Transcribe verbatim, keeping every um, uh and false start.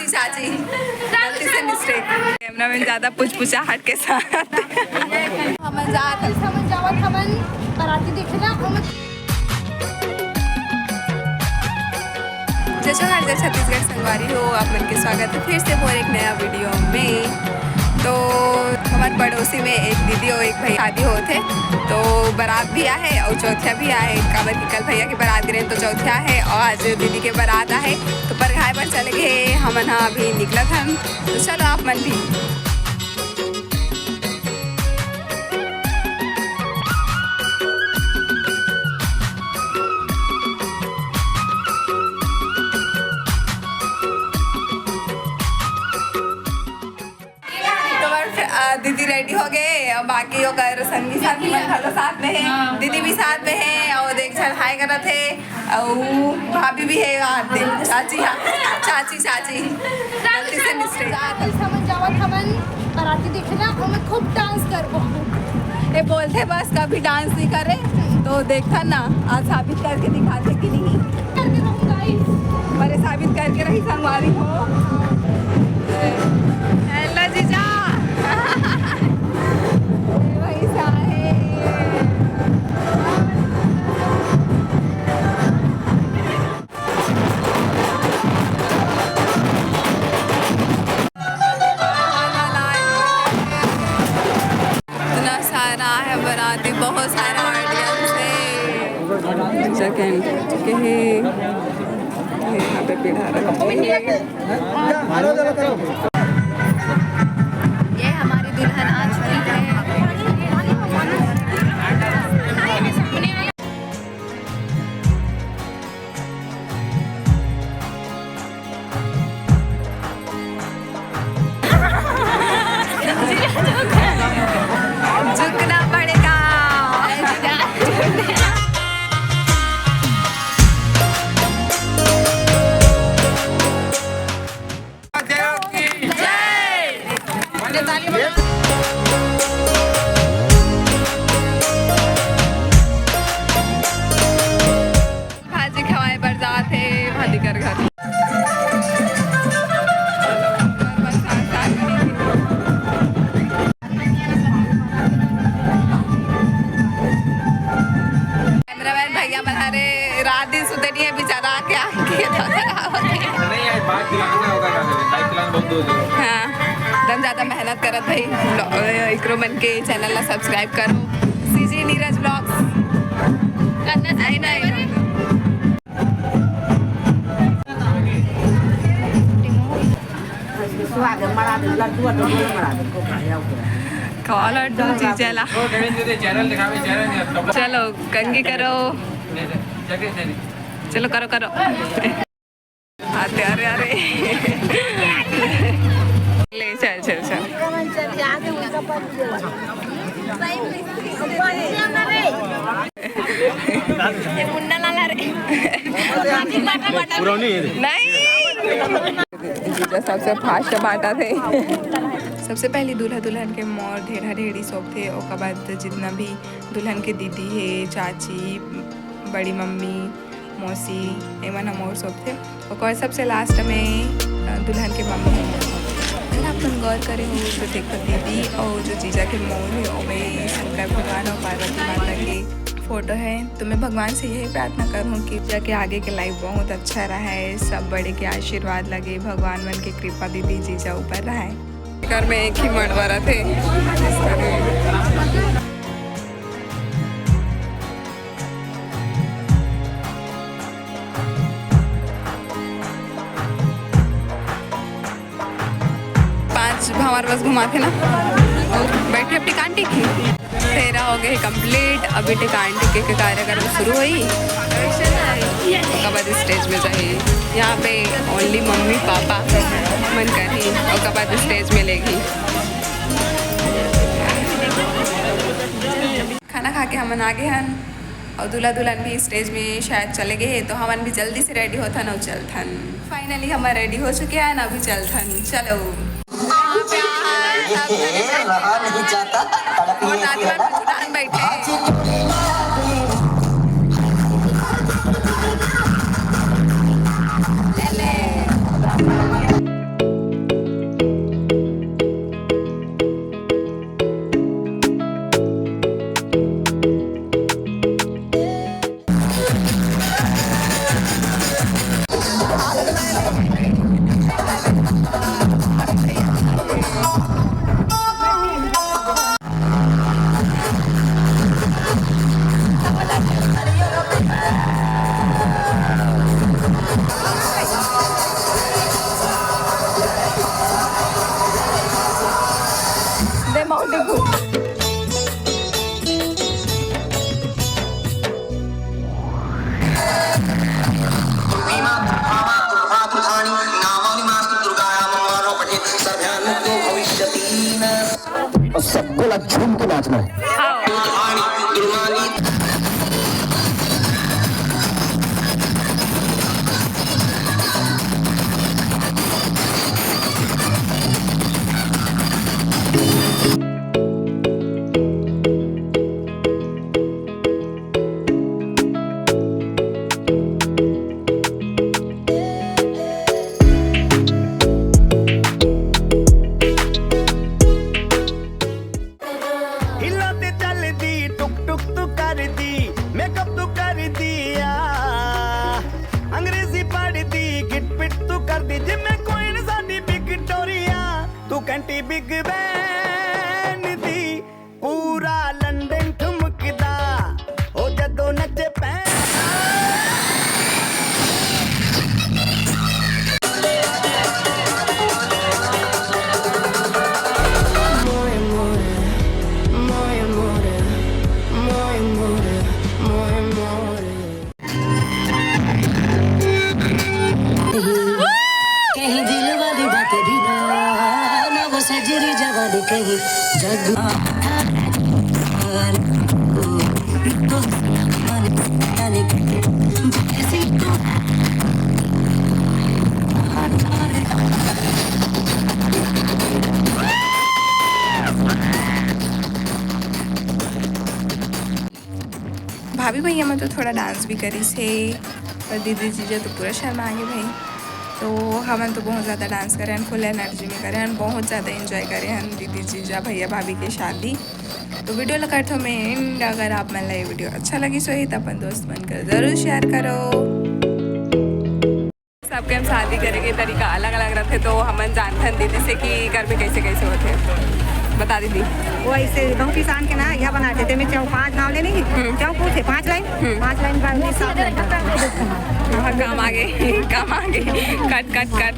चाची, गलती से मिस्टेक। कैमरामैन ज्यादा पुचपुचाहट के साथ। हमन जात हन, हमन जावत हमन बराती देखना। हमन जय जोहार, जय छत्तीसगढ़ संगवारी हो, आप मन के स्वागत है फिर से मोर एक नया वीडियो में। तो हमर पड़ोसी में एक दीदी और एक भाई शादी होत हे, तो बारात भी आहे और चौथिया भी आहे, काबर कि कल भैया के बारात गिरे तो चौथिया है और आज दीदी के बारात आहे, तो परघाय बर चले गए हमन हा अभी निकलत हन। तो चलो आप मन भी। तो बस, अ, दीदी रेडी हो गए, अब बाकी ओकर संगी साथी मन घलो साथ में है, हाँ। दीदी भी साथ में है और एक झन हाय करत है और भाभी भी है वहाँ पे, चाची, हाँ, चाची, चाची, गलती से मिस्टेक। हमन जावत हमन बराती देखना, हमन खूब डांस करबो। ये बोलते बस कभी डांस नहीं करे, तो देखता ना, आज साबित करके दिखाते कि नहीं। करके रहूं गाइस। अरे साबित करके रही संगवारी हो। हेलो जीजा। ये वही सा है। इतना सारा है बराती, बहुत सारा ऑडियंस है। पूजा के एंट्री हो चुके हैं। यहाँ पे पिढ़ा रखा है। ये हमारी दुल्हन आ चुकी है। झुकना पड़ेगा। भाजी खवाए बर जात हे भाजी कर घर। कैमरामैन भैया मन हरे रात दिन सुते नहीं है बेचारा, आके आके नहीं, आज बाइक चलाना होगा, बाइक चलाना बहुत दूर है। हाँ, एकदम ज्यादा मेहनत करत भाई। इकरो मन के चैनल ला सब्सक्राइब करो, सीजी नीरज ब्लॉग्स। करना चाहिए। स्वाद है, मरा दे, लड्डू, लड्डू मरा दे, को खाया हुआ। खवा लड्डू जीजा ला। चलो, कंघी करो। चलो, करो, करो। अरे, अरे, अरे। ले, चल, चल, चल। ये मुन्ना लाला रे। नहीं। जीजा सबसे फास्ट बांटा थे। सबसे पहले दूल्हा दुल्हन के मोर ढेढ़ा ढेढ़ी सौंपथे, ओकर बाद जितना भी दुल्हन के दीदी हे, चाची, बड़ी मम्मी, मौसी, एमन ह मोर सौंपथे। ओकर बाद सबसे लास्ट में, अ, दुल्हन के मम्मी ह मोर सौंपथे। अगर आप मन गौर करे हो तो देखो दीदी और जो जीजा के मोर है, ओमे शंकर भगवान और पार्वती माता के फोटो है। तो मैं भगवान से यही प्रार्थना करूँ कि जीजा के आगे के लाइफ बहुत अच्छा रहे, सब बड़े के आशीर्वाद लगे, भगवान मन के कृपा दीदी जीजा ऊपर रहे। घर में एक ही मड़वा रथे। पांच भंवर बस घुमाथे ना, बैठे अब टिकान टिकी। फेरा हो गए कंप्लीट, अभी टिकान टिके के कार्यक्रम शुरू होई, ओकर बाद स्टेज में जाई। यहाँ पे ओनली मम्मी पापा मन करही, ओकर बाद स्टेज में लेगी। खाना खा के हमन आगे हन और दूल्हा दुल्हन भी स्टेज में शायद चले गए हैं, तो हमन भी जल्दी से रेडी होथन और चलथन। फाइनली हमन रेडी हो चुके हैं, अभी चलथन। चलो। ये रहा नहीं जाता, तड़प और ये दादी थी मन ना। कुछ दान बैठे। ले ले। और सबको लग झूम के नाचना है। ਹਿੱਲਾਂ ਤੇ ਚੱਲਦੀ ਟੁਕ ਟੁਕ ਤੂੰ ਕਰਦੀ, ਮੇਕਅਪ ਤੂੰ ਕਰਦੀ ਆ, ਅੰਗਰੇਜ਼ੀ ਪੜ੍ਹਦੀ, ਗਿਟ ਪਿਟ ਤੂੰ ਕਰਦੀ, ਜਿਵੇਂ ਕੁਈਨ ਸਾਡੀ ਵਿਕਟੋਰੀਆ। ਤੂੰ ਘੰਟੀ ਬਿਗ ਬੈਨ ਦੀ, ਪੂਰਾ ਲੰਡਨ ਠੁਮਕਦਾ, ਉਹ ਜਦੋਂ ਨੱਚੇ ਪੈ। कहीं दिल वाली बातें भी ना, ना वो सजरी जवानी कहीं जग। भाभी भैया मन तो थोड़ा डांस भी करिस हे, पर दीदी जीजा तो पूरा शर्मा गे भाई। तो हमन तो बहुत ज़्यादा डांस करे हन, फुल एनर्जी में करे हन, बहुत ज़्यादा एंजॉय करे हन दीदी जीजा भैया भाभी के शादी। तो वीडियो ला करथो मैं एंड। अगर आप मन ला ये वीडियो अच्छा लगिस होही तो अपन दोस्त मन कर जरूर शेयर करो। सबके हम शादी करे के तरीका अलग अलग रथे, तो हमन जानथन दीदी से कि घर में कैसे कैसे होथे। बता दीदी। वो ऐसे गहूँ पिसान के ना, यह बनाथे, तेमे चौ पाँच नाव लेने ही, हम्म। चौ पूछे, पाँच लाइन, हम्म। पाँच लाइन बाद में सात लाइन। हाँ, काम आगे, काम आगे, कट कट कट।